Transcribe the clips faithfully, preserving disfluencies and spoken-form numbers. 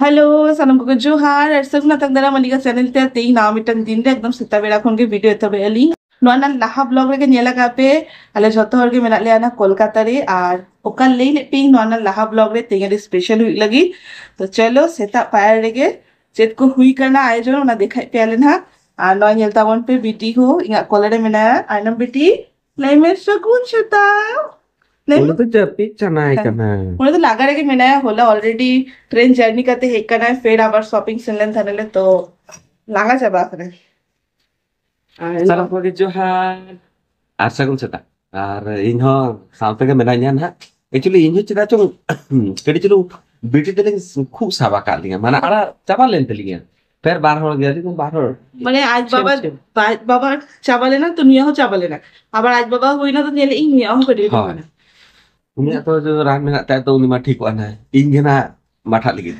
Hello, ᱥᱟᱱᱟᱢ ᱠᱚᱜᱮ ᱡᱚᱦᱟᱨ ᱟᱨ ᱥᱟᱹᱜᱩᱱ ᱟᱛᱟᱝ ᱫᱟᱨᱟᱢ ᱟᱹᱞᱤᱧᱟᱜ ᱪᱮᱱᱮᱞ ᱛᱮ᱾ ᱛᱮᱦᱮᱧ ᱱᱟᱣᱟ ᱢᱤᱫᱴᱟᱝ ᱫᱤᱱ ᱨᱮ ᱮᱠᱫᱚᱢ ᱥᱮᱛᱟᱜ ᱵᱮᱲᱟ ᱠᱷᱚᱱ ᱜᱮ ᱵᱷᱤᱰᱤᱭᱳ ᱮᱛᱚᱦᱚᱵ ᱮᱫ ᱟᱹᱞᱤᱧ᱾ ᱱᱚᱣᱟ ᱨᱮᱱᱟᱜ ᱞᱟᱦᱟ ᱵᱞᱚᱜ ᱨᱮᱜᱮ ᱧᱮᱞ ᱟᱠᱟᱫ ᱯᱮ, ᱟᱞᱮ ᱡᱷᱚᱛᱚ ᱦᱚᱲ ᱜᱮ ᱢᱮᱱᱟᱜ ᱞᱮᱭᱟ ᱚᱱᱟ ᱠᱳᱞᱠᱟᱛᱟ ᱨᱮ᱾ ᱟᱨ ᱚᱠᱟ ᱞᱟᱹᱭ ᱞᱮᱫ ᱯᱮ ᱱᱚᱣᱟ ᱨᱮᱱᱟᱜ ᱞᱟᱦᱟ ᱵᱞᱚᱜ ᱨᱮ ᱛᱮᱦᱮᱧ ᱟᱹᱰᱤ ᱥᱯᱮᱥᱟᱞ ᱦᱩᱭᱩᱜ ᱞᱟᱹᱜᱤᱫ᱾ ᱛᱚ ᱪᱚᱞᱚ, ᱥᱮᱛᱟᱜ ᱯᱟᱭᱟᱨ ᱨᱮᱜᱮ ᱪᱮᱫ ᱠᱚ ᱦᱩᱭ ᱠᱟᱱᱟ ᱟᱭᱳᱡᱚᱱ, ᱚᱱᱟ ᱫᱮᱠᱷᱟᱭ ᱯᱮᱭᱟᱞᱮ ᱱᱟᱦᱟᱜ᱾ ᱟᱨ ᱱᱚᱣᱟ ᱧᱮᱞ ᱛᱟᱵᱚᱱ ᱯᱮ, ᱵᱤᱴᱤ ᱦᱚᱸ ᱤᱧᱟᱜ ᱠᱚᱞ ᱨᱮ ᱢᱮᱱᱟᱭᱟ᱾ ᱟᱭᱱᱚᱢ ᱵᱤᱴᱤ, ᱞᱟᱹᱭ ᱢᱮ, ᱥᱟᱹᱜᱩᱱ ᱥᱮᱛᱟᱜ᱾ ᱞᱟᱹᱭ ᱢᱮ᱾ ᱩᱱᱤ ᱫᱚ ᱡᱟᱹᱯᱤᱫ ᱥᱟᱱᱟᱭᱮ ᱦᱮᱸ᱾ ᱠᱟᱱᱟ᱾ ᱩᱱᱤ ᱫᱚ ᱞᱟᱜᱟ ᱨᱮᱜᱮ ᱢᱮᱱᱟᱭᱟ, ᱦᱚᱞᱟ ᱚᱞᱨᱮᱰᱤ ᱴᱨᱮᱱ ᱡᱟᱨᱱᱤ ᱠᱟᱛᱮ ᱦᱮᱡ ᱠᱟᱱᱟᱭ, ᱯᱷᱮᱨ ᱟᱵᱟᱨ ᱥᱚᱯᱤᱝ ᱥᱮᱱ ᱞᱮᱱ ᱛᱟᱦᱮᱱᱟᱞᱮ, ᱛᱚ ᱞᱟᱸᱜᱟ ᱪᱟᱵᱟ ᱟᱠᱟᱱᱟᱭ᱾ ᱟᱨ ᱥᱟᱱᱟᱢ ᱠᱚᱜᱮ ᱡᱚᱦᱟᱨ ᱟᱨ ᱥᱟᱹᱜᱩᱱ ᱥᱮᱛᱟᱜ᱾ ᱟᱨ ᱤᱧ ᱦᱚᱸ ᱥᱟᱶ ᱛᱮᱜᱮ ᱢᱮᱱᱟᱧᱟ ᱱᱟᱦᱟᱜ᱾ ᱮᱠᱪᱩᱭᱮᱞᱤ ᱤᱧ ᱦᱚᱸ ᱪᱮᱫᱟᱜ ᱪᱚᱝ ᱠᱟᱹᱴᱤᱡ ᱪᱩᱞᱩᱝ ᱵᱤᱴᱤ ᱛᱮᱞᱤᱧ ᱠᱷᱩᱵ ᱥᱟᱵ ᱟᱠᱟᱫ ᱞᱤᱧᱟ, ᱢᱟᱱᱮ ᱟᱲᱟᱜ ᱪᱟᱵᱟ ᱞᱮᱱ ᱛᱟᱹᱞᱤᱧᱟ᱾ ᱯᱷᱮᱨ ᱵᱟᱨ ᱦᱚᱲ ᱜᱮ, ᱟᱹᱞᱤᱧ ᱫᱚ ᱵᱟᱨ ᱦᱚᱲ᱾ ᱢᱟᱱᱮ ᱟᱡ ᱥᱮᱢ ᱵᱟᱵᱟ, ᱥᱮᱢ᱾ ᱟᱡ ᱵᱟᱵᱟ ᱪᱟᱵᱟ ᱞᱮᱱᱟ ᱛᱚ ᱱᱩᱭᱟᱜ ᱦᱚᱸ ᱪᱟᱵᱟ ᱞᱮᱱᱟ, ᱟᱵᱟᱨ ᱟᱡ ᱵᱟᱵᱟ ᱦᱩᱭᱱᱟ ᱛᱚ ᱧᱮᱞᱮᱫ ᱤᱧ ᱱᱩᱭᱟᱜ ᱦᱚᱸ ᱠᱟᱹᱴᱤᱡ ᱦᱳᱭ᱾ ᱦᱩᱭᱱᱟ᱾ ᱩᱱᱤᱭᱟᱜ ᱛᱚ ᱡᱚ ᱨᱟᱱ ᱢᱮᱱᱟᱜ ᱛᱟᱭ ᱛᱚ ᱩᱱᱤ ᱢᱟ ᱴᱷᱤᱠᱚᱜᱼᱟ ᱱᱟᱦᱟᱜ, ᱤᱧ ᱜᱮ ᱱᱟᱦᱟᱜ ᱢᱟᱴᱷᱟᱜ ᱞᱟᱹᱜᱤᱫ᱾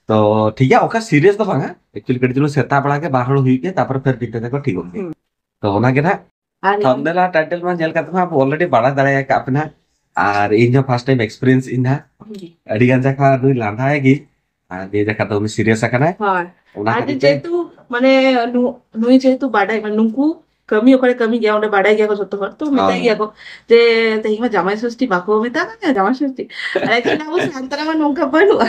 ᱛᱚ ᱴᱷᱤᱠ ᱜᱮᱭᱟ, ᱚᱱᱠᱟ ᱥᱤᱨᱤᱭᱟᱥ ᱫᱚ ᱵᱟᱝᱟ᱾ ᱮᱠᱪᱩᱭᱮᱞᱤ ᱠᱟᱹᱴᱤᱡ ᱪᱩᱞᱩᱝ ᱥᱮᱛᱟᱜ ᱵᱮᱲᱟ ᱜᱮ ᱵᱟᱨ ᱦᱚᱲ ᱦᱩᱭᱩᱜ ᱜᱮᱭᱟ, ᱛᱟᱨᱯᱚᱨᱮ ᱯᱷᱮᱨ ᱵᱤᱴᱤ ᱛᱟᱠᱚ ᱴᱷᱤᱠᱚᱜ ᱜᱮᱭᱟ᱾ ᱦᱩᱸ᱾ ᱛᱚ ᱚᱱᱟ ᱜᱮ ᱱᱟᱦᱟᱜ ᱟᱨ ᱛᱷᱟᱢᱵᱱᱮᱞ ᱟᱨ ᱴᱟᱭᱴᱮᱞ ᱢᱟ ᱧᱮᱞ ᱠᱟᱛᱮ ᱢᱟ ᱟᱵᱚ ᱚᱞᱨᱮᱰᱤ ᱵᱟᱲᱟᱭ ᱫᱟᱲᱮ ᱟᱠᱟᱫ ᱯᱮ ᱱᱟᱦᱟᱜ᱾ ᱟᱨ ᱤᱧ ᱦᱚᱸ ᱯᱷᱟᱥᱴ ᱴᱟᱭᱤᱢ ᱮᱠᱥᱯᱤᱨᱤᱭᱮᱱᱥ ᱤᱧ ᱱᱟᱦᱟᱜ᱾ ᱦᱩᱸ᱾ ᱟᱹᱰᱤ ᱜᱟᱱ ᱡᱟᱭᱜᱟ ᱱᱩᱭ ᱞᱟᱸᱫᱟᱭ ᱜᱮ, ᱟᱨ ᱱᱤᱭᱟᱹ ᱡᱟᱭᱜᱟ ᱫᱚ ᱩᱱᱤ ᱥᱤᱨᱤᱭᱟᱥ ᱟᱠᱟᱱᱟᱭ᱾ ᱦᱳᱭ᱾ ᱚᱱᱟ ᱟᱨ ᱠᱷᱟᱹᱛᱤᱨ ᱛᱮ ᱡᱮᱦᱮᱛᱩ ᱢᱟᱱᱮ ᱱᱩ-, ᱱᱩᱭ ᱡᱮᱦᱮᱛᱩ ᱵᱟᱰᱟᱭ, ᱢᱟᱱᱮ ᱱᱩᱠᱩ ᱠᱟᱹᱢᱤ ᱚᱠᱟᱨᱮ ᱠᱟᱹᱢᱤ ᱜᱮᱭᱟ, ᱚᱸᱰᱮ ᱵᱟᱰᱟᱭ ᱜᱮᱭᱟ ᱠᱚ ᱡᱚᱛᱚ ᱦᱚᱲ, ᱛᱚ ᱢᱮᱛᱟᱭ ᱦᱳᱭ᱾ ᱜᱮᱭᱟ ᱠᱚ ᱡᱮ ᱛᱮᱦᱮᱧ ᱢᱟ ᱡᱟᱢᱟᱭ ᱥᱚᱥᱴᱤ, ᱵᱟᱠᱚ ᱢᱮᱛᱟ ᱠᱟᱱᱟ ᱡᱟᱢᱟᱭ ᱥᱚᱥᱴᱤ? ᱮᱠᱪᱩᱭᱮᱞᱤ ᱟᱵᱚ ᱥᱟᱱᱛᱟᱲᱟᱜ ᱢᱟ ᱱᱚᱝᱠᱟ ᱵᱟᱹᱱᱩᱜᱼᱟ᱾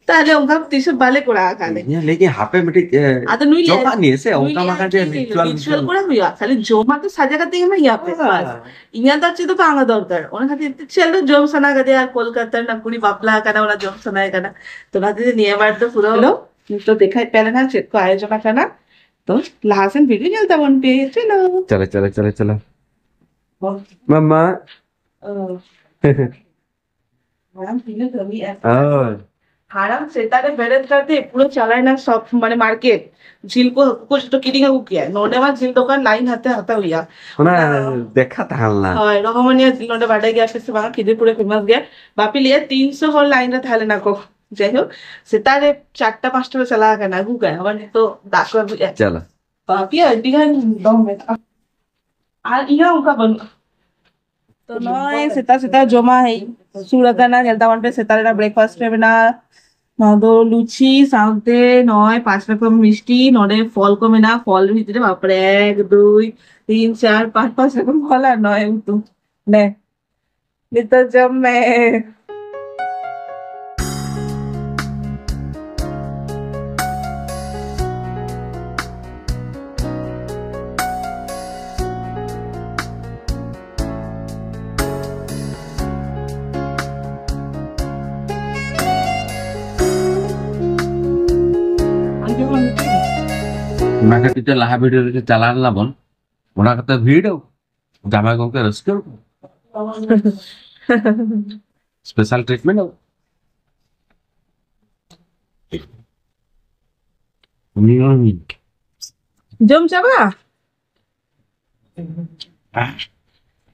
ᱛᱟᱦᱞᱮ ᱚᱱᱠᱟ ᱛᱤᱥ ᱦᱚᱸ ᱵᱟᱞᱮ ᱠᱚᱨᱟᱣ ᱟᱠᱟᱫ ᱞᱮ᱾ ᱤᱧ ᱞᱟᱹᱭ ᱠᱮᱫ ᱦᱟᱯᱮ ᱢᱤᱫᱴᱤᱡ, ᱮ, ᱟᱫᱚ ᱱᱩᱭ ᱞᱟᱹᱭ, ᱡᱚᱢᱟᱜ ᱱᱤᱭᱮ ᱥᱮ ᱱᱩᱭ ᱚᱱᱠᱟ ᱞᱟᱹᱭ ᱢᱟ ᱠᱟᱱ ᱡᱮ ᱟᱨᱠᱤ ᱨᱤᱪᱩᱣᱟᱞ ᱨᱤᱪᱩᱣᱟᱞ ᱢᱤᱪᱩᱣᱟᱞ᱾ ᱠᱚᱨᱟᱣ ᱦᱩᱭᱩᱜᱼᱟ, ᱠᱷᱟᱹᱞᱤ ᱡᱚᱢᱟᱜ ᱫᱚ ᱥᱟᱡᱟ ᱠᱟᱛᱮ ᱜᱮ ᱢᱟ ᱦᱩᱭᱩᱜᱼᱟ, ᱵᱮᱥ, ᱦᱮᱸ᱾ ᱵᱟᱥ᱾ ᱤᱧᱟᱹᱜ ᱫᱚ ᱟᱨ ᱪᱮᱫ ᱦᱚᱸ ᱵᱟᱝ ᱫᱚᱨᱠᱟᱨ, ᱚᱱᱟ ᱠᱷᱟᱹᱛᱤᱨ ᱛᱮ ᱪᱮᱫ ᱫᱚ ᱡᱚᱢ ᱥᱟᱱᱟ ᱠᱟᱫᱮᱭᱟ, ᱠᱳᱞᱠᱟᱛᱟ ᱨᱮᱱᱟᱜ ᱠᱩᱲᱤ ᱵᱟᱯᱞᱟ ᱟᱠᱟᱱᱟ, ᱚᱱᱟ ᱡᱚᱢ ᱥᱟᱱᱟᱭᱮ ᱠᱟᱱᱟ᱾ ᱛᱚ ᱚᱱᱟ ᱠᱷᱟᱹᱛᱤᱨ ᱛᱮ ᱱᱤᱭᱟᱹ ᱵᱟᱨ ᱫᱚ ᱯᱩᱨᱟᱹ ᱦᱮᱞᱳ, ᱱᱤᱛᱚᱜ ᱫᱮᱠᱷᱟᱭ ᱯᱮ ᱞᱮᱱᱟ ᱪᱮᱫ ᱠᱚ ᱟᱭᱳᱡᱚᱱ ᱟᱠᱟᱱᱟ᱾ ᱛᱚ ᱞᱟᱦᱟ ᱥᱮᱱ ᱵᱷᱤᱰᱤᱭᱳ ᱧᱮᱞ ᱛᱟᱵᱚᱱ ᱯᱮ, ᱪᱚᱞᱚ᱾ ᱪᱚᱞᱚ, ᱪᱚᱞᱚ, ᱪᱚᱞᱚ, ᱪᱚᱞᱚ᱾ ᱵᱚᱞ᱾ ᱢᱟᱢᱟ᱾ ᱚ᱾ ᱦᱟᱲᱟᱢ ᱛᱤᱱᱟᱹᱜ ᱠᱟᱹᱢᱤᱭᱮᱫᱼᱟ᱾ ᱦᱳᱭ᱾ ᱦᱟᱲᱟᱢ ᱥᱮᱛᱟᱜ ᱨᱮ ᱵᱮᱨᱮᱫ ᱠᱟᱛᱮ ᱯᱩᱨᱟᱹ ᱪᱟᱞᱟᱣ ᱮᱱᱟ ᱥᱚᱯ, ᱢᱟᱱᱮ ᱢᱟᱨᱠᱮᱴ, ᱡᱤᱞ ᱠᱚ ᱦᱟᱹᱠᱩ ᱠᱚ ᱡᱚᱛᱚ ᱠᱤᱨᱤᱧ ᱟᱹᱜᱩ ᱠᱮᱜᱼᱟ᱾ ᱱᱚᱰᱮ ᱢᱟ ᱡᱤᱞ ᱫᱚᱠᱟᱱ ᱞᱟᱭᱤᱱ ᱦᱟᱛᱮ ᱦᱟᱛᱟᱣ ᱦᱩᱭᱩᱜᱼᱟ᱾ ᱚᱱᱟ ᱚᱱᱟ ᱫᱮᱠᱷᱟ ᱛᱟᱦᱮᱸ ᱞᱮᱱᱟ᱾ ᱦᱳᱭ, ᱨᱚᱦᱚᱢᱚᱱᱤᱭᱟ ᱡᱤᱞ ᱱᱚᱰᱮ ᱵᱟᱰᱟᱭ ᱜᱮᱭᱟ ᱯᱮ ᱥᱮ ᱵᱟᱝ, ᱠᱷᱤᱫᱤᱨᱯᱩᱨ ᱨᱮ ᱯᱷᱮᱢᱟᱥ ᱜᱮᱭᱟ᱾ ᱵᱟᱯᱤ ᱞᱟᱹᱭᱟ ᱛᱤᱱᱥᱚ ᱦᱚᱲ ᱞᱟᱭᱤᱱ ᱨᱮ ᱛᱟᱦᱮᱸ ᱞᱮᱱᱟ ᱠᱚ᱾ ᱡᱟᱭᱦᱳᱠ, ᱥᱮᱛᱟᱜ ᱨᱮ ᱪᱟᱨᱴᱟ ᱯᱟᱸᱪᱴᱟ ᱨᱮ ᱪᱟᱞᱟᱣ ᱟᱠᱟᱱᱟ, ᱟᱹᱜᱩ ᱠᱟᱜᱼᱟ, ᱟᱵᱟᱨ ᱱᱤᱛᱚᱜ ᱫᱟᱜ ᱠᱚ ᱟᱹᱜᱩᱭᱮᱫᱼᱟ᱾ ᱪᱟᱞᱟ᱾ ᱵᱟᱯᱤ ᱟᱹᱰᱤ ᱜᱟᱱ ᱫᱚᱢ ᱢᱮᱱᱟᱜᱼᱟ᱾ ᱟᱨ ᱤᱧᱟᱹᱜ ᱚᱱᱠᱟ ᱵᱟᱹᱱᱩᱜᱼᱟ᱾ ᱛᱚ ᱱᱚᱜᱼᱚᱭ ᱥᱮᱛᱟᱜ ᱥᱮᱛᱟᱜ ᱡᱚᱢᱟᱜ ᱦᱮᱡ ᱥᱩᱨ ᱟᱠᱟᱱᱟ, ᱧᱮᱞ ᱛᱟᱵᱚᱱ ᱯᱮ ᱥᱮᱛᱟᱜ ᱨᱮᱱᱟᱜ ᱵᱨᱮᱠᱯᱷᱟᱥᱴ ᱨᱮ ᱢᱮᱱᱟᱜᱼᱟ ᱱᱚᱣᱟ ᱫᱚ ᱞᱩᱪᱤ ᱥᱟᱶᱛᱮ ᱱᱚᱜᱼᱚᱭ ᱯᱟᱸᱪ ᱨᱚᱠᱚᱢ ᱢᱤᱥᱴᱤ, ᱱᱚᱰᱮ ᱯᱷᱚᱞ ᱠᱚ ᱢᱮᱱᱟᱜᱼᱟ, ᱯᱷᱚᱞ ᱵᱷᱤᱛᱨᱤ ᱨᱮ ᱵᱟᱯᱨᱮ ᱮᱠ, ᱫᱩᱭ, ᱛᱤᱱ, ᱪᱟᱨ, ᱯᱟᱸᱪ, ᱯᱟᱸᱪ ᱨᱚᱠᱚᱢ ᱯᱷᱚᱞ ᱟᱨ ᱱᱚᱜᱼᱚᱭ ᱩᱛᱩ᱾ ᱱᱮ, ᱱᱤᱛᱚᱜ ᱡᱚᱢ ᱢᱮ᱾ ᱚᱱᱟ ᱠᱷᱟᱹᱛᱤᱨ ᱛᱮ ᱞᱟᱦᱟ ᱵᱷᱤᱰᱤᱭᱳ ᱨᱮ ᱪᱟᱞᱟᱣ ᱞᱮᱱᱟ ᱵᱚᱱ, ᱚᱱᱟ ᱠᱟᱛᱮ ᱵᱷᱤᱲ ᱡᱟᱢᱟᱭ ᱜᱚᱢᱠᱮ ᱨᱟᱹᱥᱠᱟᱹ᱾ Special treatment. ᱡᱚᱢ ᱪᱟᱵᱟ?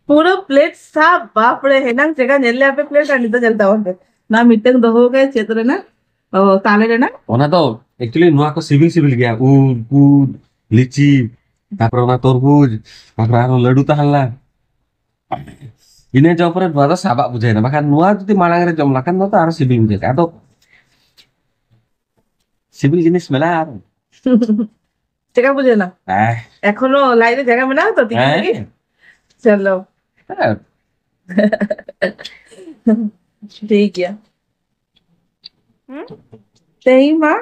ᱯᱩᱨᱟᱹ ᱯᱞᱮᱴ ᱥᱟᱵ, ᱵᱟᱯ ᱨᱮ, ᱦᱮᱱᱟᱝ ᱪᱮᱠᱟ ᱧᱮᱞ ᱞᱮᱭᱟ ᱯᱮ ᱯᱞᱮᱴ ᱟᱨ ᱱᱤᱛᱚᱜ ᱧᱮᱞ ᱛᱟᱵᱚᱱ ᱯᱮ᱾ ᱱᱟ ᱢᱤᱫᱴᱟᱝ ᱫᱚᱦᱚ ᱠᱟᱭ ᱪᱮᱫ ᱨᱮᱱᱟᱜ? ᱚ, ᱛᱟᱞᱮ ᱨᱮᱱᱟᱜ? ᱚᱱᱟ ᱫᱚ actually ᱱᱚᱣᱟ ᱠᱚ ᱥᱤᱵᱤᱞ ᱥᱤᱵᱤᱞ ᱜᱮᱭᱟ, ᱩᱞ, ᱠᱩᱫ, ᱞᱤᱪᱤ, ᱛᱟᱯᱚᱨᱮ ᱚᱱᱟ ᱛᱚᱨᱢᱩᱡᱽ, ᱛᱟᱯᱚᱨᱮ ᱟᱨᱦᱚᱸ ᱞᱟᱹᱰᱩ ᱛᱟᱦᱮᱸ ᱞᱮᱱᱟ᱾ ᱤᱱᱟᱹ ᱡᱚᱢ ᱯᱚᱨᱮ ᱱᱚᱣᱟ ᱫᱚ ᱥᱟᱵᱟᱜ ᱵᱩᱡᱷᱟᱹᱣ ᱮᱱᱟ, ᱵᱟᱠᱷᱟᱱ ᱱᱚᱣᱟ ᱡᱩᱫᱤ ᱢᱟᱲᱟᱝ ᱨᱮ ᱡᱚᱢ ᱞᱮᱠᱷᱟᱱ ᱱᱚᱣᱟ ᱫᱚ ᱟᱨᱚ ᱥᱤᱵᱤᱞ ᱵᱩᱡᱷᱟᱹᱜ ᱠᱟᱱᱟ᱾ ᱟᱫᱚ ᱥᱤᱵᱤᱞ ᱡᱤᱱᱤᱥ ᱢᱮᱱᱟᱜᱼᱟ ᱟᱨ᱾ ᱪᱮᱠᱟ ᱵᱩᱡᱷᱟᱹᱣ ᱮᱱᱟ? ᱦᱮᱸ᱾ ᱮᱠᱷᱚᱱᱳ ᱞᱟᱡ ᱨᱮ ᱡᱟᱭᱜᱟ ᱢᱮᱱᱟᱜᱼᱟ ᱛᱚ, ᱛᱤᱠᱤᱱ ᱦᱮᱸ᱾ ᱞᱟᱹᱜᱤᱫ? ᱪᱚᱞᱚ᱾ ᱦᱮᱸ᱾ ᱴᱷᱤᱠ ᱜᱮᱭᱟ᱾ ᱦᱩᱸ? ᱛᱮᱦᱮᱧ ᱢᱟ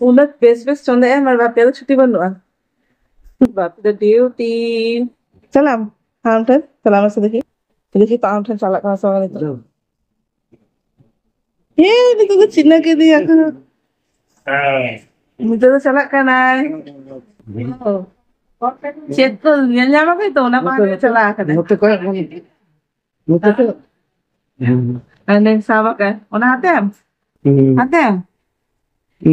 ᱩᱱᱟᱹᱜ ᱵᱮᱥ ᱵᱮᱥ ᱪᱚᱸᱫᱟᱭᱟ, ᱢᱟᱨ ᱵᱟᱯᱮᱭᱟᱜ ᱫᱚ ᱪᱷᱩᱴᱤ ᱵᱟᱹᱱᱩᱜᱼᱟ᱾ ᱵᱟᱯᱮ ᱫᱚ ᱰᱤᱭᱩᱴᱤ᱾ ᱪᱟᱞᱟᱜ ᱟᱢ ᱦᱟᱲᱟᱢ ᱴᱷᱮᱱ? ᱪᱟᱞᱟᱜ ᱢᱮᱥᱮ ᱫᱮᱠᱷᱤ᱾ ᱫᱮᱠᱷᱤ ᱛᱚ ᱟᱢ ᱴᱷᱮᱱ ᱪᱟᱞᱟᱜ ᱠᱟᱱᱟ ᱥᱮ ᱵᱟᱝ ᱱᱤᱛᱚᱜ? ᱦᱮᱸ, ᱱᱤᱛᱚᱜ ᱫᱚ ᱪᱤᱱᱦᱟᱹ ᱠᱮᱫᱮᱭᱟ ᱠᱚ᱾ ᱱᱤᱛᱚᱜ ᱫᱚ ᱪᱟᱞᱟᱜ ᱠᱟᱱᱟᱭ᱾ ᱚ᱾ ᱪᱮᱫ ᱠᱚ ᱧᱮᱞ ᱧᱟᱢ ᱟᱠᱟᱫ ᱛᱚ, ᱚᱱᱟ ᱵᱟᱝ ᱪᱟᱞᱟᱜ ᱠᱟᱱᱟ᱾ ᱱᱚᱛᱮ ᱠᱚᱭᱚᱜ ᱢᱮ᱾ ᱱᱚᱛᱮ ᱠᱚᱭᱚᱜ᱾ ᱦᱩᱸ᱾ ᱚᱸᱰᱮ ᱥᱟᱵ ᱟᱠᱟᱫ᱾ ᱚᱱᱟ ᱦᱟᱛᱮᱢ? ᱦᱩᱸ᱾ ᱦᱟᱛᱮᱢ?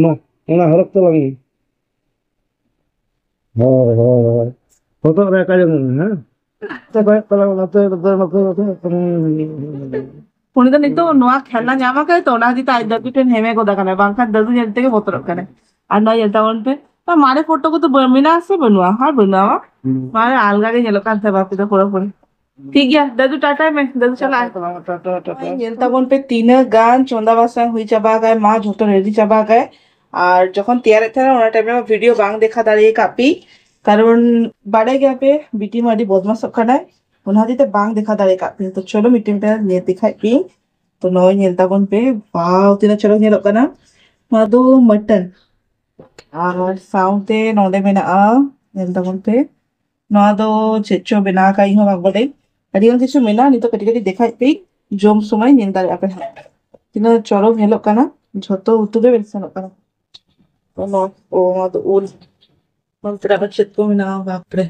ᱢᱟ, ᱚᱱᱟ ᱦᱚᱨᱚᱜ ᱛᱟᱞᱟᱝ ᱢᱮ᱾ ᱦᱳᱭ, ᱦᱳᱭ, ᱦᱳᱭ᱾ ᱦᱚᱴᱚᱜ ᱨᱮ ᱟᱠᱟ ᱡᱚᱝ ᱢᱮ, ᱦᱮᱸ? ᱱᱚᱛᱮ ᱠᱚᱭᱚᱜ ᱛᱟᱞᱟᱝ ᱢᱮ, ᱱᱚᱛᱮ, ᱱᱚᱛᱮ, ᱱᱚᱛᱮ, ᱱᱚᱛᱮ᱾ ᱩᱱᱤ ᱫᱚ ᱱᱤᱛᱚᱜ ᱱᱚᱣᱟ ᱠᱷᱮᱞᱱᱟ ᱧᱟᱢ ᱟᱠᱟᱫᱟᱭ ᱛᱚ, ᱚᱱᱟ ᱠᱷᱟᱹᱛᱤᱨ ᱛᱮ ᱟᱡ ᱫᱟᱫᱩ ᱴᱷᱮᱱ ᱦᱮᱢᱮ ᱜᱚᱫ ᱟᱠᱟᱱᱟᱭ, ᱵᱟᱝᱠᱷᱟᱱ ᱫᱟᱫᱩ ᱧᱮᱞ ᱛᱮᱜᱮ ᱵᱚᱛᱚᱨᱚᱜ ᱠᱟᱱᱟᱭ᱾ ᱟᱨ ᱱᱚᱣᱟ ᱧᱮᱞ ᱛᱟᱵᱚᱱ ᱯᱮ, ᱱᱚᱣᱟ ᱢᱟᱨᱮ ᱯᱷᱳᱴᱳ ᱠᱚᱫᱚ ᱵᱟᱹ-, ᱢᱮᱱᱟᱜᱼᱟ ᱥᱮ ᱵᱟᱹᱱᱩᱜᱼᱟ? ᱦᱮᱸ, ᱵᱟᱹᱱᱩᱜᱼᱟ, ᱵᱟᱝ? ᱦᱩᱸ᱾ ᱱᱚᱣᱟ ᱟᱞᱜᱟ ᱜᱮ ᱧᱮᱞᱚᱜ ᱠᱟᱱ ᱛᱟᱦᱮᱸ ᱵᱟᱯᱤ ᱫᱚ ᱯᱩᱨᱟᱹᱯᱩᱨᱤ᱾ ᱴᱷᱤᱠ ᱜᱮᱭᱟ, ᱫᱟᱫᱩ ᱴᱟᱴᱟᱭ ᱢᱮ, ᱫᱟᱫᱩ ᱪᱟᱞᱟᱜ ᱟᱭ᱾ ᱴᱟᱴᱟ, ᱴᱟᱴᱟ, ᱴᱟᱴᱟ᱾ ᱧᱮᱞ ᱛᱟᱵᱚᱱ ᱯᱮ ᱛᱤᱱᱟᱹᱜ ᱜᱟᱱ ᱪᱚᱸᱫᱟ ᱵᱟᱥᱟᱝ ᱦᱩᱭ ᱪᱟᱵᱟ ᱟᱠᱟᱭ, ᱢᱟ ᱡᱷᱚᱛᱚ ᱨᱮᱰᱤ ᱪᱟᱵᱟ ᱟᱠᱟᱭ᱾ ᱟᱨ ᱡᱚᱠᱷᱚᱱ ᱛᱮᱭᱟᱨᱮᱫ ᱛᱟᱦᱮᱱᱟ ᱚᱱᱟ ᱴᱟᱭᱤᱢ ᱨᱮ ᱵᱷᱤᱰᱤᱭᱳ ᱵᱟᱝ ᱫᱮᱠᱷᱟ ᱫᱟᱲᱮ ᱟᱠᱟᱫ ᱯᱮ, ᱠᱟᱨᱚᱱ ᱵᱟᱲᱟᱭ ᱜᱮᱭᱟ ᱯᱮ ᱵᱤᱴᱤ ᱢᱟ ᱟᱹᱰᱤ ᱵᱚᱫᱢᱟᱥᱚᱜ ᱠᱟᱱᱟᱭ, ᱚᱱᱟ ᱦᱚᱛᱮᱡ ᱛᱮ ᱵᱟᱝ ᱫᱮᱠᱷᱟ ᱫᱟᱲᱮ ᱟᱠᱟᱫ ᱯᱮ᱾ ᱛᱚ ᱪᱚᱞᱚ ᱢᱤᱫᱴᱮᱱ ᱯᱮ ᱧᱮᱞ ᱫᱮᱠᱷᱟᱭ ᱯᱮ᱾ ᱛᱚ ᱱᱚᱜᱼᱚᱭ ᱧᱮᱞ ᱛᱟᱵᱚᱱ ᱯᱮ, ᱣᱟᱣ ᱛᱤᱱᱟᱹᱜ ᱪᱚᱨᱚᱠ ᱧᱮᱞᱚᱜ ᱠᱟᱱᱟ᱾ ᱱᱚᱣᱟ ᱫᱚ ᱢᱟᱴᱚᱱ ᱟᱨ ᱥᱟᱶᱛᱮ ᱱᱚᱰᱮ ᱢᱮᱱᱟᱜᱼᱟ, ᱧᱮᱞ ᱛᱟᱵᱚᱱ ᱯᱮ, ᱱᱚᱣᱟ ᱫᱚ ᱪᱮᱫ ᱪᱚ ᱵᱮᱱᱟᱣ ᱟᱠᱟᱫ, ᱤᱧ ᱦᱚᱸ ᱵᱟᱝ ᱵᱟᱰᱟᱭ᱾ ᱟᱹᱰᱤ ᱜᱟᱱ ᱠᱤᱪᱷᱩ ᱢᱮᱱᱟᱜᱼᱟ, ᱱᱤᱛᱚᱜ ᱠᱟᱹᱴᱤᱡ ᱠᱟᱹᱴᱤᱡ ᱫᱮᱠᱷᱟᱭ ᱯᱮ, ᱡᱚᱢ ᱥᱚᱢᱚᱭ ᱧᱮᱞ ᱫᱟᱲᱮᱭᱟᱜᱼᱟ ᱯᱮ ᱦᱟᱸᱜ᱾ ᱛᱤᱱᱟᱹᱜ ᱪᱚᱨᱚᱠ ᱧᱮᱞᱚᱜ ᱠᱟᱱᱟ, ᱡᱷᱚᱛᱚ ᱩᱛᱩ ᱜᱮ ᱢᱮᱥᱟᱞᱚᱜ ᱠᱟᱱᱟ᱾ ᱚ, ᱱᱚᱣᱟ, ᱚ, ᱱᱚᱣᱟ ᱫᱚ ᱩᱞ᱾ ᱱᱚᱱᱛᱮ ᱨᱮ ᱟᱵᱟᱨ ᱪᱮᱫ ᱠᱚ ᱢᱮᱱᱟᱜᱼᱟ, ᱵᱟᱯᱨᱮ᱾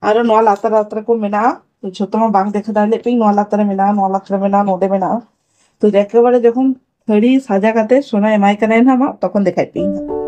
ᱟᱨᱚ ᱱᱚᱣᱟ ᱞᱟᱛᱟᱨ ᱞᱟᱛᱟᱨ ᱠᱚ ᱢᱮᱱᱟᱜᱼᱟ, ᱛᱚ ᱡᱷᱚᱛᱚ ᱢᱟ ᱵᱟᱝ ᱫᱮᱠᱷᱟᱣ ᱫᱟᱲᱮᱭᱟᱜ ᱯᱮ, ᱱᱚᱣᱟ ᱞᱟᱛᱟᱨ ᱨᱮ ᱢᱮᱱᱟᱜᱼᱟ, ᱱᱚᱣᱟ ᱞᱟᱛᱟᱨ ᱨᱮ ᱢᱮᱱᱟᱜᱼᱟ, ᱱᱚᱰᱮ ᱢᱮᱱᱟᱜᱼᱟ᱾ ᱛᱚ ᱮᱠᱮᱵᱟᱨᱮ ᱡᱚᱠᱷᱚᱱ ᱛᱷᱟᱹᱨᱤ ᱥᱟᱡᱟ ᱠᱟᱛᱮ ᱥᱳᱱᱟ ᱮᱢᱟᱭ ᱠᱟᱱᱟᱭ ᱱᱟᱦᱟᱜ, ᱢᱟ ᱛᱚᱠᱷᱚᱱ ᱫᱮᱠᱷᱟᱭ ᱯᱮ ᱤᱧ ᱦᱟᱸᱜ᱾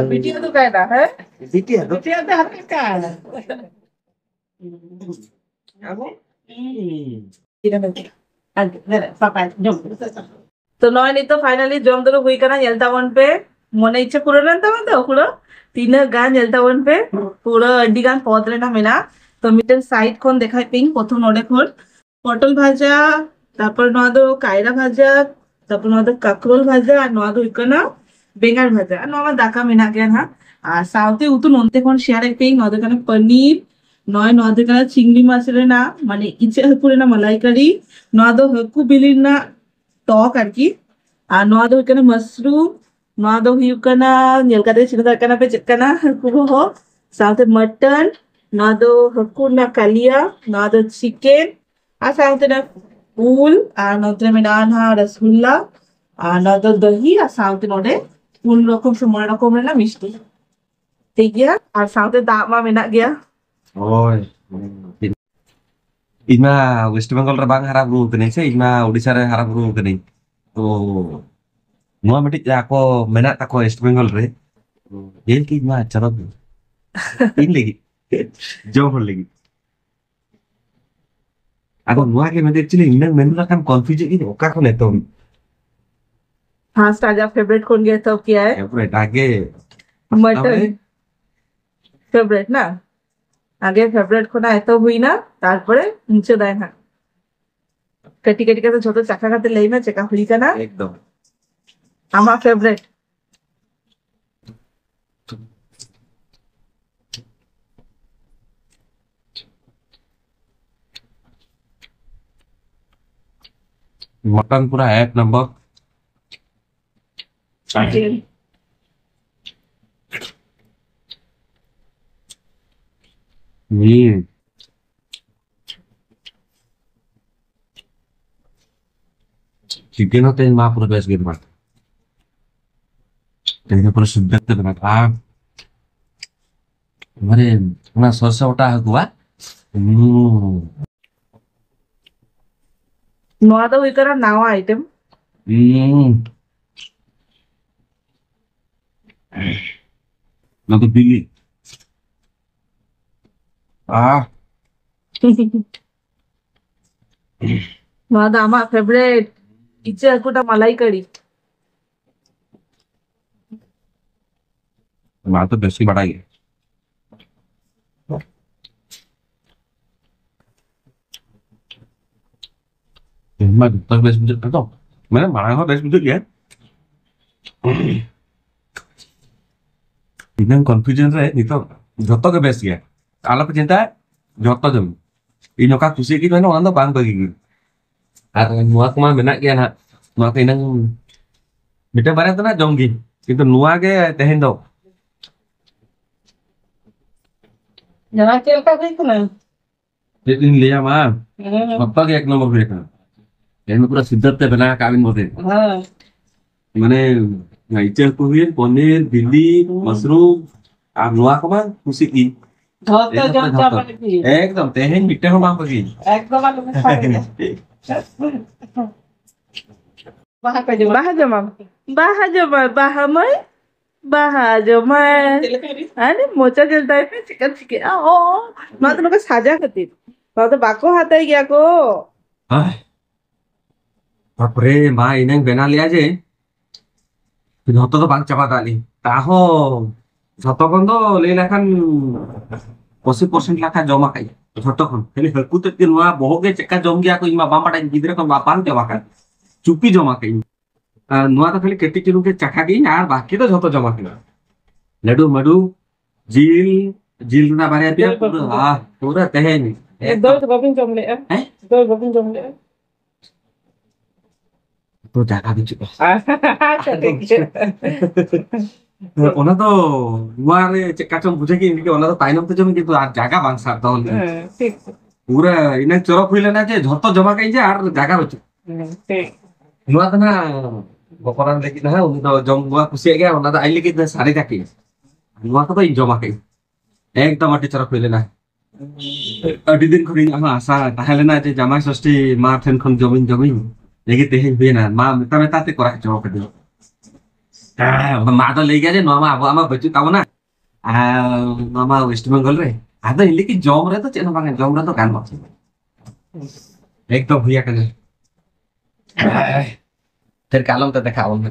ᱵᱤᱴᱤᱭᱟ ᱫᱚ ᱠᱟᱭᱫᱟ, ᱦᱮᱸ? ᱵᱤᱴᱤᱭᱟ ᱫᱚ? ᱵᱤᱴᱤᱭᱟ ᱫᱚ ᱦᱟᱨᱠᱟ᱾ ᱟᱵᱚ? ᱛᱚ ᱱᱚᱜᱼᱚᱭ ᱱᱤᱛᱚᱜ finally ᱡᱚᱢ ᱫᱩᱲᱩᱵ ᱦᱩᱭ ᱠᱟᱱᱟ, ᱧᱮᱞ ᱛᱟᱵᱚᱱ ᱯᱮ᱾ ᱢᱚᱱᱮ ᱤᱪᱪᱷᱟᱹ ᱯᱩᱨᱟᱹᱣ ᱞᱮᱱ ᱛᱟᱵᱚᱱ ᱫᱚ ᱯᱩᱨᱟᱹ? ᱛᱤᱱᱟᱹᱜ ᱜᱟᱱ ᱧᱮᱞ ᱛᱟᱵᱚᱱ ᱯᱮ, ᱯᱩᱨᱟᱹ ᱟᱹᱰᱤ ᱜᱟᱱ ᱯᱚᱫ ᱨᱮᱱᱟᱜ ᱢᱮᱱᱟᱜᱼᱟ᱾ ᱛᱚ ᱢᱤᱫᱴᱮᱱ side ᱠᱷᱚᱱ ᱫᱮᱠᱷᱟᱭ ᱯᱮ ᱤᱧ ᱯᱨᱚᱛᱷᱚᱢ ᱱᱚᱰᱮ ᱠᱷᱚᱱ᱾ ᱯᱚᱴᱚᱞ ᱵᱷᱟᱡᱟ, ᱛᱟᱨᱯᱚᱨ ᱱᱚᱣᱟ ᱫᱚ ᱠᱟᱭᱨᱟ ᱵᱷᱟᱡᱟ, ᱛᱟᱨᱯᱚᱨ ᱱᱚᱣᱟ ᱫᱚ ᱠᱟᱠᱨᱳᱞ ᱵᱷᱟᱡᱟ, ᱟᱨ ᱱᱚᱣᱟ ᱫᱚ ᱦᱩᱭᱩᱜ ᱠᱟᱱᱟ ᱵᱮᱸᱜᱟᱲ ᱵᱷᱟᱡᱟ, ᱟᱨ ᱱᱚᱣᱟ ᱢᱟ ᱫᱟᱠᱟ ᱢᱮᱱᱟᱜ ᱜᱮᱭᱟ ᱱᱟᱦᱟᱜ᱾ ᱟᱨ ᱥᱟᱶᱛᱮ ᱩᱛᱩ ᱱᱚᱱᱛᱮ ᱠᱷᱚᱱ share ᱟᱫ ᱯᱮᱭᱟᱹᱧ, ᱱᱚᱣᱟ ᱫᱚ ᱠᱟᱱᱟ ᱯᱟᱱᱤᱨ, ᱱᱚᱜᱼᱚᱭ ᱱᱚᱣᱟ ᱫᱚ ᱠᱟᱱᱟ ᱪᱤᱝᱲᱤ ᱢᱟᱪ ᱨᱮᱱᱟᱜ, ᱢᱟᱱᱮ ᱤᱪᱟᱹᱜ ᱦᱟᱹᱠᱩ ᱨᱮᱱᱟᱜ ᱢᱟᱞᱟᱭ ᱠᱟᱨᱤ, ᱱᱚᱣᱟ ᱫᱚ ᱦᱟᱹᱠᱩ ᱵᱤᱞᱤ ᱨᱮᱱᱟᱜ ᱴᱚᱠ ᱟᱨᱠᱤ, ᱟᱨ ᱱᱚᱣᱟ ᱫᱚ ᱦᱩᱭᱩᱜ ᱠᱟᱱᱟ ᱢᱟᱥᱨᱩᱢ, ᱱᱚᱣᱟ ᱫᱚ ᱦᱩᱭᱩᱜ ᱠᱟᱱᱟ, ᱧᱮᱞ ᱠᱟᱛᱮ ᱪᱤᱱᱦᱟᱹ ᱫᱟᱲᱮᱭᱟᱜ ᱠᱟᱱᱟ ᱯᱮ ᱪᱮᱫ ᱠᱟᱱᱟ, ᱦᱟᱹᱠᱩ ᱦᱚᱸ, ᱥᱟᱶᱛᱮ ᱢᱟᱴᱚᱱ, ᱱᱚᱣᱟ ᱫᱚ ᱦᱟᱹᱠᱩ ᱨᱮᱱᱟᱜ ᱠᱟᱞᱤᱭᱟ, ᱱᱚᱣᱟ ᱫᱚ ᱪᱤᱠᱮᱱ, ᱟᱨ ᱥᱟᱶᱛᱮ ᱱᱚᱣᱟ ᱩᱞ, ᱟᱨ ᱱᱚᱛᱮ ᱢᱮᱱᱟᱜᱼᱟ ᱱᱟᱦᱟᱜ ᱨᱚᱥᱜᱩᱞᱞᱟ, ᱟᱨ ᱱᱚᱣᱟ ᱫᱚ ᱫᱟᱦᱤ, ᱟᱨ ᱥᱟᱶᱛᱮ ᱱᱚᱰᱮ ᱯᱩᱱ ᱨᱚᱠᱚᱢ ᱥᱮ ᱢᱚᱬᱮ ᱨᱚᱠᱚᱢ ᱨᱮᱱᱟᱜ ᱢᱤᱥᱴᱤ᱾ ᱴᱷᱤᱠ ᱜᱮᱭᱟ, ᱟᱨ ᱥᱟᱶᱛᱮ ᱫᱟᱜ ᱢᱟ ᱢᱮᱱᱟᱜ ᱜᱮᱭᱟ᱾ ᱦᱳᱭ᱾ ᱤᱧ ᱢᱟ ᱳᱭᱮᱥᱴ ᱵᱮᱝᱜᱚᱞ ᱨᱮ ᱵᱟᱝ ᱦᱟᱨᱟ ᱵᱩᱨᱩ ᱠᱟᱹᱱᱟᱹᱧ ᱥᱮ, ᱤᱧ ᱢᱟ ᱳᱰᱤᱥᱟ ᱨᱮ ᱦᱟᱨᱟ ᱵᱩᱨᱩ ᱠᱟᱹᱱᱟᱹᱧ᱾ ᱛᱚ ᱱᱚᱣᱟ ᱢᱤᱫᱴᱤᱡ ᱟᱠᱚ ᱢᱮᱱᱟᱜ ᱛᱟᱠᱚᱣᱟ ᱳᱭᱮᱥᱴ ᱵᱮᱝᱜᱚᱞ ᱨᱮ, ᱧᱮᱞ ᱠᱤᱧ ᱢᱟ ᱪᱚᱨᱚᱠ ᱜᱮ᱾ ᱤᱧ ᱞᱟᱹᱜᱤᱫ, ᱡᱚᱢ ᱦᱚᱲ ᱞᱟᱹᱜᱤᱫ᱾ ᱟᱫᱚ ᱱᱚᱣᱟ ᱜᱮ ᱢᱮᱱᱫᱟ, actually ᱤᱧ ᱢᱮᱱ ᱞᱮᱠᱷᱟᱱ ᱠᱚᱱᱯᱷᱤᱭᱩᱡ ᱤᱧ ᱚᱠᱟ ᱠᱷᱚᱱ ᱮᱛᱚᱦᱚᱵ᱾ ᱯᱷᱟᱥᱴ ᱟᱡᱟᱜ ᱯᱷᱮᱵᱟᱨᱤᱴ ᱠᱷᱚᱱ ᱜᱮ ᱮᱛᱚᱦᱚᱵ ᱠᱮᱜᱼᱟᱭ᱾ ᱮᱨᱯᱚᱨᱮ ᱮᱴᱟᱜ ᱜᱮ᱾ ᱢᱚᱴᱚᱱ᱾ ᱛᱟᱨᱯᱚᱨᱮ? ᱯᱷᱮᱵᱟᱨᱤᱴ ᱱᱟ? ᱟᱜᱮ ᱯᱷᱮᱵᱟᱨᱤᱴ ᱠᱷᱚᱱᱟᱜ ᱮᱛᱚᱦᱚᱵ ᱦᱩᱭᱱᱟ, ᱛᱟᱨᱯᱚᱨᱮ ᱢᱩᱪᱟᱹᱫᱟᱭ ᱦᱟᱸᱜ᱾ ᱠᱟᱹᱴᱤᱡ ᱠᱟᱹᱴᱤᱡ ᱠᱟᱛᱮ ᱡᱷᱚᱛᱚ ᱪᱟᱠᱷᱟ ᱠᱟᱛᱮ ᱞᱟᱹᱭ ᱢᱮ ᱪᱮᱠᱟ ᱦᱩᱭ ᱠᱟᱱᱟ᱾ ᱮᱠᱫᱚᱢ᱾ ᱟᱢᱟᱜ ᱯᱷᱮᱵᱟᱨᱤᱴ? ᱢᱚᱴᱚᱱ ᱯᱩᱨᱟ ᱮᱠ ᱱᱚᱢᱵᱚᱨ᱾ ᱪᱤᱠᱮᱱ᱾ ᱦᱩᱸ᱾ ᱪᱤᱠᱮᱱ ᱦᱚᱸ ᱛᱮᱦᱮᱧ ᱢᱟ ᱯᱩᱨᱟᱹ ᱵᱮᱥ ᱜᱮ ᱢᱮᱱᱟᱜ᱾ ᱛᱮᱦᱮᱧ ᱫᱚ ᱯᱩᱨᱟᱹ ᱥᱩᱫᱽᱫᱷᱟᱹ ᱛᱮ ᱢᱮᱱᱟᱜᱼᱟ᱾ ᱢᱟᱱᱮ ᱚᱱᱟ ᱥᱚᱨᱥᱟ ᱚᱴᱟ ᱦᱟᱹᱠᱩ ᱵᱟ? ᱦᱩᱸ᱾ ᱱᱚᱣᱟ ᱫᱚ ᱦᱩᱭᱩᱜ ᱠᱟᱱᱟ ᱱᱟᱣᱟ ᱟᱭᱴᱮᱢ᱾ ᱦᱩᱸ᱾ ᱱᱚᱣᱟ ᱫᱚ ᱵᱤᱞᱤ᱾ ᱟᱦ᱾ ᱱᱚᱣᱟ ᱫᱚ ᱟᱢᱟᱜ ᱯᱷᱮᱵᱟᱨᱤᱴ ᱤᱪᱟᱹ ᱦᱟᱹᱠᱩ ᱫᱚ ᱢᱟᱞᱟᱭ ᱠᱟᱹᱲᱤ᱾ ᱱᱚᱣᱟ ᱫᱚ ᱵᱮᱥ ᱜᱮ ᱵᱟᱰᱟᱭ ᱜᱮ᱾ ᱤᱧ ᱢᱟ ᱡᱚᱛᱚ ᱜᱮ ᱵᱮᱥ ᱵᱩᱡᱷᱟᱹᱜ ᱠᱟᱱ ᱫᱚ᱾ ᱢᱟᱱᱮ ᱢᱟᱲᱟᱝ ᱦᱚᱸ ᱵᱮᱥ ᱵᱩᱡᱷᱟᱹᱜ ᱜᱮᱭᱟ᱾ ᱤᱧᱟᱹᱝ ᱠᱚᱱᱯᱷᱤᱭᱩᱡᱚᱱ ᱨᱮ ᱱᱤᱛᱚᱜ ᱡᱚᱛᱚ ᱜᱮ ᱵᱮᱥ ᱜᱮᱭᱟ᱾ ᱟᱞᱚᱯᱮ ᱪᱤᱱᱛᱟᱹᱭᱟ, ᱡᱚᱛᱚ ᱡᱚᱢ᱾ ᱤᱧ ᱚᱠᱟ ᱠᱩᱥᱤᱭᱟᱜ ᱜᱤᱧ ᱢᱮᱱᱟ ᱚᱱᱟ ᱫᱚ ᱵᱟᱝ ᱵᱟᱹᱜᱤ ᱜᱮ᱾ ᱟᱨ ᱱᱚᱣᱟ ᱠᱚᱢᱟ ᱢᱮᱱᱟᱜ ᱜᱮᱭᱟ ᱱᱟᱦᱟᱜ᱾ ᱱᱚᱣᱟ ᱠᱚ ᱤᱱᱟᱹᱝ ᱢᱤᱫᱴᱮᱱ ᱵᱟᱨᱭᱟ ᱫᱚ ᱱᱟᱦᱟᱜ ᱡᱚᱢ ᱜᱤᱧ᱾ ᱠᱤᱱᱛᱩ ᱱᱚᱣᱟ ᱜᱮ ᱛᱮᱦᱮᱧ ᱫᱚ᱾ ᱡᱟᱢᱟᱭ ᱪᱮᱫ ᱞᱮᱠᱟ ᱦᱩᱭ ᱠᱟᱱᱟ? ᱪᱮᱫ ᱤᱧ ᱞᱟᱹᱭᱟ ᱢᱟ? ᱦᱮᱸ᱾ ᱡᱚᱛᱚ ᱜᱮ ᱮᱠ ᱱᱚᱢᱵᱚᱨ ᱦᱩᱭ ᱠᱟᱱᱟ᱾ ᱛᱮᱦᱮᱧ ᱫᱚ ᱯᱩᱨᱟᱹ ᱥᱤᱫᱷᱟᱹᱨᱛᱷ ᱛᱮ ᱵᱮᱱᱟᱣ ᱟᱠᱟᱫ ᱵᱤᱱ ᱵᱚᱞᱮ᱾ ᱦᱮᱸ᱾ ᱢᱟᱱᱮ, ᱤᱪᱟᱹ ᱦᱟᱹᱠᱩ ᱦᱩᱭᱮᱱ, ᱯᱚᱱᱤᱨ, ᱵᱤᱞᱤ, ᱦᱩᱸ᱾ ᱢᱟᱥᱨᱩᱢ, ᱟᱨ ᱱᱚᱣᱟ ᱠᱚᱢᱟ ᱠᱩᱥᱤᱜ ᱜᱤᱧ᱾ ᱡᱷᱚᱛᱚ ᱡᱚᱢ ᱪᱟᱵᱟ ᱞᱟᱹᱜᱤᱫ᱾ ᱮᱠᱫᱚᱢ, ᱛᱮᱦᱮᱧ ᱢᱤᱫᱴᱟᱝ ᱦᱚᱸ ᱵᱟᱝ ᱵᱟᱹᱜᱤ᱾ ᱮᱠᱫᱚᱢ ᱟᱞᱚ ᱢᱮᱥᱟᱭᱟ᱾ ᱵᱟᱦᱟ ᱠᱚ ᱡᱚᱢᱟ᱾ ᱵᱟᱦᱟ ᱡᱚᱢᱟᱢ᱾ ᱵᱟᱦᱟ ᱡᱚᱢᱟᱭ, ᱵᱟᱦᱟ ᱢᱟᱹᱭ᱾ ᱵᱟᱦᱟ ᱡᱚᱢᱟᱭ᱾ ᱪᱮᱫ ᱞᱮᱠᱟ ᱨᱮ? ᱟᱨᱮ ᱢᱚᱪᱟ ᱧᱮᱞ ᱛᱟᱭ ᱯᱮ, ᱪᱮᱫᱠᱟ ᱪᱤᱠᱟᱹᱜᱼᱟ? ᱚ, ᱱᱚᱣᱟ ᱫᱚ ᱱᱚᱝᱠᱟ ᱥᱟᱡᱟ ᱠᱷᱟᱹᱛᱤᱨ᱾ ᱱᱚᱣᱟ ᱫᱚ ᱵᱟᱠᱚ ᱦᱟᱛᱟᱭ ᱜᱮᱭᱟ ᱠᱚ᱾ ᱟᱭ᱾ ᱵᱟᱯᱨᱮ, ᱢᱟ ᱤᱱᱟᱹᱝ ᱵᱮᱱᱟᱣ ᱞᱮᱭᱟ ᱡᱮ, ᱡᱷᱚᱛᱚ ᱫᱚ ᱵᱟᱝ ᱪᱟᱵᱟ ᱫᱟᱲᱮᱭᱟᱜ ᱛᱟᱦᱚᱸ, ᱡᱷᱚᱛᱚ ᱠᱷᱚᱱ ᱫᱚ ᱞᱟᱹᱭ ᱞᱮᱠᱷᱟᱱ ᱟᱥᱤ ᱯᱟᱨᱥᱮᱱᱴ ᱞᱮᱠᱟ ᱡᱚᱢ ᱟᱠᱟᱫ ᱤᱧ᱾ ᱡᱷᱚᱛᱚ ᱠᱷᱚᱱ ᱠᱷᱟᱹᱞᱤ ᱦᱟᱹᱠᱩ ᱛᱮᱫ ᱜᱮ, ᱱᱚᱣᱟ ᱵᱚᱦᱚᱜ ᱜᱮ ᱪᱮᱫᱠᱟ ᱡᱚᱢ ᱜᱮᱭᱟ ᱠᱚ, ᱤᱧ ᱢᱟ ᱵᱟᱝ ᱵᱟᱰᱟᱭ, ᱜᱤᱫᱽᱨᱟᱹ ᱠᱷᱚᱱ ᱵᱟ-, ᱵᱟᱝ ᱡᱚᱢ ᱟᱠᱟᱫ, ᱪᱩᱯᱤ ᱡᱚᱢ ᱟᱠᱟᱫ ᱤᱧ᱾ ᱟᱨ ᱱᱚᱣᱟ ᱫᱚ ᱠᱷᱟᱹᱞᱤ ᱠᱟᱹᱴᱤᱡ ᱪᱩᱞᱩᱝ ᱜᱮ ᱪᱟᱠᱷᱟ ᱜᱮ ᱤᱧ, ᱟᱨ ᱵᱟᱠᱤ ᱫᱚ ᱡᱷᱚᱛᱚ ᱡᱚᱢ ᱟᱠᱟᱫ᱾ ᱞᱟᱹᱰᱩ ᱢᱟᱹᱰᱩ, ᱡᱤᱞ, ᱡᱤᱞ ᱨᱮᱱᱟᱜ ᱵᱟᱨᱭᱟ ᱯᱮᱭᱟ, ᱫᱚᱭ ᱯᱩᱨᱟᱹ, ᱵᱟᱹᱵᱤᱱ ᱡᱚᱢ᱾ ᱟᱦ, ᱯᱩᱨᱟᱹ ᱛᱮᱦᱮᱧ᱾ ᱮ, ᱫᱚᱭ ᱫᱚ ᱵᱟᱹᱵᱤᱱ ᱡᱚᱢ ᱞᱮᱜᱼᱟ? ᱦᱮᱸ? ᱫᱚᱭ ᱵᱟᱹᱵᱤᱱ ᱡᱚᱢ ᱞᱮᱜᱼᱟ? ᱛᱚ ᱡᱟᱭᱜᱟ ᱵᱟᱹᱪᱩᱜᱼᱟ᱾ ᱟᱪᱪᱷᱟ, ᱴᱷᱤᱠ ᱜᱮᱭᱟ᱾ ᱚᱱᱟ ᱫᱚ ᱱᱚᱣᱟ ᱨᱮ ᱪᱮᱫ ᱠᱟ ᱪᱚᱝ ᱵᱩᱡᱷᱟᱹᱣ ᱠᱮᱫ ᱤᱧ, ᱚᱱᱟ ᱫᱚ ᱛᱟᱭᱱᱚᱢ ᱛᱮ ᱡᱚᱢ, ᱠᱤᱱᱛᱩ ᱟᱨ ᱡᱟᱭᱜᱟ ᱵᱟᱝ ᱥᱟᱵ ᱫᱚᱦᱚ ᱞᱮᱱᱟ᱾ ᱦᱮᱸ, ᱴᱷᱤᱠ᱾ ᱯᱩᱨᱟᱹ ᱤᱱᱟᱹ ᱪᱚᱨᱚᱠ ᱦᱩᱭ ᱞᱮᱱᱟ ᱡᱮ ᱡᱷᱚᱛᱚ ᱡᱚᱢᱟ ᱠᱮᱫ ᱤᱧ ᱡᱮ ᱟᱨ ᱡᱟᱭᱜᱟ ᱵᱟᱹᱪᱩᱜ᱾ ᱦᱮᱸ, ᱴᱷᱤᱠ᱾ ᱱᱚᱣᱟ ᱫᱚ ᱱᱟᱜ ᱵᱚᱠᱚᱨᱟᱱ ᱞᱟᱹᱜᱤᱫ ᱱᱟᱜ, ᱩᱱᱤ ᱫᱚ ᱡᱚᱢ ᱱᱚᱣᱟ ᱠᱩᱥᱤᱭᱟᱜ ᱜᱮᱭᱟ, ᱚᱱᱟ ᱫᱚ ᱟᱡ ᱞᱟᱹᱜᱤᱫ ᱫᱚ ᱥᱟᱨᱮᱡ ᱟᱠᱟᱫ ᱤᱧ᱾ ᱱᱚᱣᱟ ᱠᱚᱫᱚ ᱤᱧ ᱡᱚᱢᱟ ᱠᱮᱫ ᱤᱧ᱾ ᱮᱠᱫᱚᱢ ᱟᱹᱰᱤ ᱪᱚᱨᱚᱠ ᱦᱩᱭ ᱞᱮᱱᱟ᱾ ᱟᱹᱰᱤ ᱫᱤᱱ ᱠᱷᱚᱱ ᱤᱧᱟᱹᱜ ᱦᱚᱸ ᱟᱥᱟ ᱛᱟᱦᱮᱸ ᱞᱮᱱᱟ ᱡᱮ ᱡᱟᱢᱟᱭ ᱥᱚᱥᱴᱤ ᱢᱟ ᱴᱷᱮᱱ ᱠᱷᱚᱱ ᱡᱚᱢᱤᱧ ᱡᱚᱢᱤᱧ᱾ ᱞᱮᱜᱮ ᱛᱮᱦᱮᱧ ᱦᱩᱭᱮᱱᱟ, ᱢᱟ ᱢᱮᱛᱟ ᱢᱮᱛᱟ ᱛᱮ ᱠᱚᱨᱟᱣ ᱦᱚᱪᱚ ᱠᱟᱫᱤᱧ᱾ ᱦᱮᱸ, ᱢᱟ ᱫᱚ ᱞᱟᱹᱭ ᱜᱮᱭᱟ ᱡᱮ ᱱᱚᱣᱟ ᱢᱟ ᱟᱵᱚᱣᱟᱜ ᱢᱟ ᱵᱟᱹᱪᱩᱜ ᱛᱟᱵᱚᱱᱟ᱾ ᱟᱨ ᱱᱚᱣᱟ ᱢᱟ ᱣᱮᱥᱴ ᱵᱮᱝᱜᱚᱞ ᱨᱮ᱾ ᱟᱫᱚ ᱤᱧ ᱞᱟᱹᱜᱤᱫ ᱡᱚᱢ ᱨᱮᱫᱚ ᱪᱮᱫ ᱦᱚᱸ ᱵᱟᱝ, ᱡᱚᱢ ᱨᱮᱫᱚ ᱜᱟᱱᱚᱜᱼᱟ᱾ ᱮᱠᱫᱚᱢ ᱦᱩᱭ ᱟᱠᱟᱱᱟ᱾ ᱯᱷᱤᱨ ᱠᱟᱞᱚᱢ ᱛᱮ ᱫᱮᱠᱷᱟᱣ ᱟᱵᱚᱱ ᱢᱮ᱾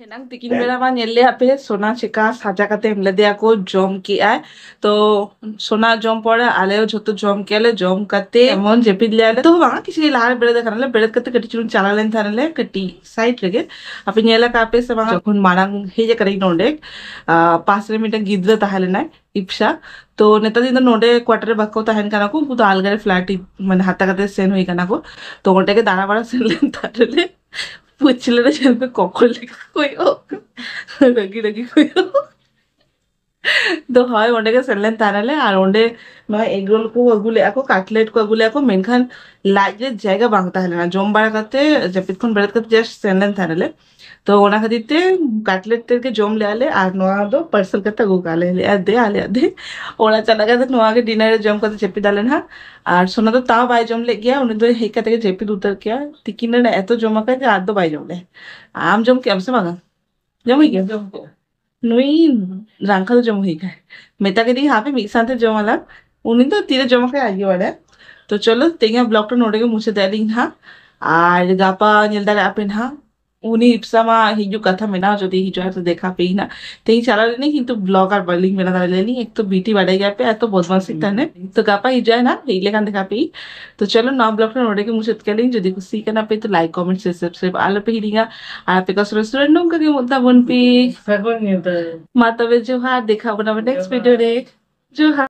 ᱮᱱᱟᱝ ᱛᱤᱠᱤᱱ ᱵᱮᱲᱟ ᱢᱟ ᱧᱮᱞ ᱞᱮᱭᱟ ᱯᱮ, ᱥᱳᱱᱟ ᱪᱮᱠᱟ ᱥᱟᱡᱟ ᱠᱟᱛᱮ ᱮᱢ ᱞᱮᱫᱮᱭᱟ ᱠᱚ, ᱡᱚᱢ ᱠᱮᱜᱼᱟᱭ᱾ ᱛᱚ ᱥᱳᱱᱟ ᱡᱚᱢ ᱯᱚᱨᱮ ᱟᱞᱮ ᱦᱚᱸ ᱡᱷᱚᱛᱚ ᱡᱚᱢ ᱠᱮᱜᱼᱟ ᱞᱮ᱾ ᱡᱚᱢ ᱠᱟᱛᱮ ᱮᱢᱚᱱ ᱡᱟᱹᱯᱤᱫ ᱞᱮᱭᱟ ᱞᱮ, ᱛᱚ ᱵᱟᱝ, ᱠᱤᱪᱷᱩ ᱞᱟᱦᱟ ᱨᱮ ᱵᱮᱨᱮᱫ ᱟᱠᱟᱱᱟ ᱞᱮ᱾ ᱵᱮᱨᱮᱫ ᱠᱟᱛᱮ ᱠᱟᱹᱴᱤᱡ ᱪᱩᱞᱩᱝ ᱪᱟᱞᱟᱣ ᱞᱮᱱ ᱛᱟᱦᱮᱱᱟ ᱞᱮ ᱠᱟᱹᱴᱤᱡ ᱥᱟᱭᱤᱰ ᱨᱮᱜᱮ᱾ ᱟᱯᱮ ᱧᱮᱞ ᱟᱠᱟᱫ ᱯᱮ ᱥᱮ ᱵᱟᱝ, ᱡᱚᱠᱷᱚᱱ ᱢᱟᱲᱟᱝ ᱦᱮᱡ ᱟᱠᱟᱱᱟᱹᱧ ᱱᱚᱰᱮ, ᱟᱸ, ᱯᱟᱥ ᱨᱮ ᱢᱤᱫᱴᱟᱝ ᱜᱤᱫᱽᱨᱟᱹ ᱛᱟᱦᱮᱸ ᱞᱮᱱᱟᱭ, ᱤᱯᱥᱟ᱾ ᱛᱚ ᱱᱮᱛᱟᱨ ᱫᱤᱱ ᱫᱚ ᱱᱚᱰᱮ ᱠᱣᱟᱴᱟᱨ ᱨᱮ ᱵᱟᱠᱚ ᱛᱟᱦᱮᱱ ᱠᱟᱱᱟ ᱠᱚ, ᱩᱱᱠᱩ ᱫᱚ ᱟᱞᱜᱟ ᱨᱮ ᱯᱷᱞᱮᱴ ᱢᱟᱱᱮ ᱦᱟᱛᱟ ᱠᱟᱛᱮ ᱥᱮᱱ ᱦᱩᱭ ᱠᱟᱱᱟ ᱠᱚ᱾ ᱛᱚ ᱚᱸᱰᱮ ᱜᱮ ᱫᱟᱬᱟ ᱵᱟᱲᱟ ᱥᱮᱱ ᱞᱮᱱ ᱛᱟᱦᱮᱸ ᱞᱮ, ᱯᱟᱹᱪᱷᱞᱟᱹ ᱨᱮ ᱧᱮᱞ ᱯᱮ ᱠᱚᱠᱚᱨ ᱞᱮᱠᱟ ᱠᱚᱭᱚᱜ, ᱨᱟᱹᱜᱤ ᱨᱟᱹᱜᱤ ᱠᱚᱭᱚᱜ᱾ ᱫᱚ ᱦᱳᱭ, ᱚᱸᱰᱮ ᱜᱮ ᱥᱮᱱ ᱞᱮᱱ ᱛᱟᱦᱮᱱᱟᱞᱮ᱾ ᱟᱨ ᱚᱸᱰᱮ ᱱᱚᱣᱟ ᱮᱜᱽ ᱨᱳᱞ ᱠᱚ ᱟᱹᱜᱩ ᱞᱮᱫᱼᱟ ᱠᱚ, ᱠᱟᱴᱞᱮᱴ ᱠᱚ ᱟᱹᱜᱩ ᱞᱮᱫᱼᱟ ᱠᱚ, ᱢᱮᱱᱠᱷᱟᱱ ᱞᱟᱡ ᱨᱮ ᱡᱟᱭᱜᱟ ᱵᱟᱝ ᱛᱟᱦᱮᱸ ᱞᱮᱱᱟ᱾ ᱡᱚᱢ ᱵᱟᱲᱟ ᱠᱟᱛᱮ, ᱡᱟᱹᱯᱤᱫ ᱠᱷᱚᱱ ᱵᱮᱨᱮᱫ ᱠᱟᱛᱮ ᱡᱟᱥᱴ ᱥᱮᱱ ᱞᱮᱱ ᱛᱟᱦᱮᱱᱟᱞᱮ᱾ ᱛᱚ ᱚᱱᱟ ᱠᱷᱟᱹᱛᱤᱨ ᱛᱮ ᱠᱟᱴᱞᱮᱴ ᱛᱮᱫ ᱜᱮ ᱡᱚᱢ ᱞᱮᱫᱼᱟ ᱞᱮ, ᱟᱨ ᱱᱚᱣᱟ ᱫᱚ ᱯᱟᱨᱥᱮᱞ ᱠᱟᱛᱮ ᱟᱹᱜᱩ ᱠᱟᱜ ᱞᱮ ᱞᱟᱹᱭᱟ ᱫᱮ ᱟᱞᱮᱭᱟᱜ ᱫᱮ᱾ ᱚᱲᱟᱜ ᱪᱟᱞᱟᱜ ᱠᱟᱛᱮ ᱱᱚᱣᱟ ᱜᱮ ᱰᱤᱱᱟᱨ ᱨᱮ ᱡᱚᱢ ᱠᱟᱛᱮ ᱡᱟᱹᱯᱤᱫ ᱟᱞᱮ ᱱᱟᱦᱟᱜ᱾ ᱟᱨ ᱥᱳᱱᱟ ᱫᱚ ᱛᱟᱣ ᱵᱟᱭ ᱡᱚᱢ ᱞᱮᱫ ᱜᱮᱭᱟ, ᱩᱱᱤ ᱫᱚ ᱦᱮᱡ ᱠᱟᱛᱮ ᱜᱮ ᱡᱟᱹᱯᱤᱫ ᱩᱛᱟᱹᱨ ᱠᱮᱭᱟ᱾ ᱛᱤᱠᱤᱱ ᱨᱮ ᱮᱛᱚ ᱡᱚᱢ ᱟᱠᱟᱫ ᱡᱮ ᱟᱨ ᱫᱚ ᱵᱟᱭ ᱡᱚᱢ ᱞᱮᱫᱼᱟ᱾ ᱟᱢ ᱡᱚᱢ ᱠᱮᱜ ᱟᱢ ᱥᱮ ᱵᱟᱝᱟ? ᱡᱚᱢ ᱦᱩᱭ ᱠᱮᱜᱼᱟ? ᱡᱚᱢ ᱠᱮᱜᱼᱟ᱾ ᱱᱩᱭ ᱨᱟᱝᱠᱷᱟ ᱫᱚ ᱡᱚᱢ ᱦᱩᱭ ᱠᱟᱭ᱾ ᱢᱮᱛᱟ ᱠᱮᱫᱤᱧ ᱦᱟᱯᱮ ᱢᱤᱫ ᱥᱟᱶᱛᱮ ᱡᱚᱢ ᱟᱞᱟᱝ᱾ ᱩᱱᱤ ᱫᱚ ᱛᱤᱨᱮ ᱡᱚᱢ ᱟᱠᱟᱭ ᱟᱡ ᱜᱮ ᱵᱟᱲᱟᱭᱟ᱾ ᱛᱚ ᱪᱚᱞᱚ, ᱛᱮᱦᱮᱧᱟᱜ ᱵᱞᱚᱜ ᱴᱟ ᱱᱚᱰᱮ ᱜᱮ ᱢᱩᱪᱟᱹᱫ ᱟᱹᱞᱤᱧ ᱦᱟᱸᱜ᱾ ᱟᱨ ᱜᱟᱯᱟ ᱧᱮᱞ ᱫᱟᱲᱮᱭᱟᱜ ᱟᱯᱮ ᱱᱟᱦᱟᱜ᱾ ᱩᱱᱤ ᱤᱯᱥᱟ ᱢᱟ ᱦᱤᱡᱩᱜ ᱠᱟᱛᱷᱟ ᱢᱮᱱᱟᱜᱼᱟ, ᱡᱩᱫᱤ ᱦᱤᱡᱩᱜᱼᱟ ᱛᱚ ᱫᱮᱠᱷᱟ ᱯᱮ ᱱᱟᱜ᱾ ᱛᱮᱦᱮᱧ ᱪᱟᱞᱟᱣ ᱞᱮᱱᱟᱹᱧ, ᱠᱤᱱᱛᱩ ᱵᱞᱚᱜ ᱟᱨ ᱵᱟᱹᱞᱤᱧ ᱵᱮᱱᱟᱣ ᱫᱟᱲᱮ ᱞᱮᱱᱟᱹᱧ, ᱮᱠ ᱛᱚ ᱵᱤᱴᱤ ᱵᱟᱰᱟᱭ ᱜᱮᱭᱟ ᱯᱮ, ᱮᱛᱚ ᱵᱚᱫᱢᱟᱥᱤ ᱛᱟᱦᱮᱱᱟ᱾ ᱛᱚ ᱜᱟᱯᱟ ᱦᱤᱡᱩᱜᱼᱟᱭ ᱱᱟᱜ, ᱦᱮᱡ ᱞᱮᱠᱷᱟᱱ ᱫᱮᱠᱷᱟ ᱯᱮ᱾ ᱛᱚ ᱪᱚᱞᱚ, ᱱᱚᱣᱟ ᱵᱞᱚᱜ ᱨᱮ ᱱᱚᱰᱮ ᱜᱮ ᱢᱩᱪᱟᱹᱫ ᱠᱟᱞᱤᱧ᱾ ᱡᱩᱫᱤ ᱠᱩᱥᱤ ᱠᱟᱱᱟ ᱯᱮ ᱛᱚ ᱞᱟᱭᱤᱠ, ᱠᱚᱢᱮᱱᱴ, ᱥᱮ ᱥᱟᱵᱥᱠᱨᱟᱭᱤᱵ ᱟᱞᱚ ᱯᱮ ᱦᱤᱲᱤᱧᱟ᱾ ᱟᱨ ᱟᱯᱮ ᱠᱚ ᱥᱚᱨᱮᱥ ᱥᱚᱨᱮᱥ ᱱᱚᱝᱠᱟ ᱜᱮ ᱢᱩᱫᱽᱫᱟ ᱵᱚᱱ ᱯᱮ᱾ ᱥᱟᱹᱜᱩᱱ ᱧᱤᱫᱟᱹ᱾ ᱢᱟ ᱛᱚᱵᱮ ᱡᱚᱦᱟᱨ, ᱫᱮᱠᱷᱟ ᱵᱚᱱᱟ ᱱᱮᱠᱥᱴ ᱡᱚᱦᱟᱨ᱾ ᱵᱷᱤᱰᱤᱭᱳ ᱨᱮ᱾ ᱡᱚᱦᱟᱨ᱾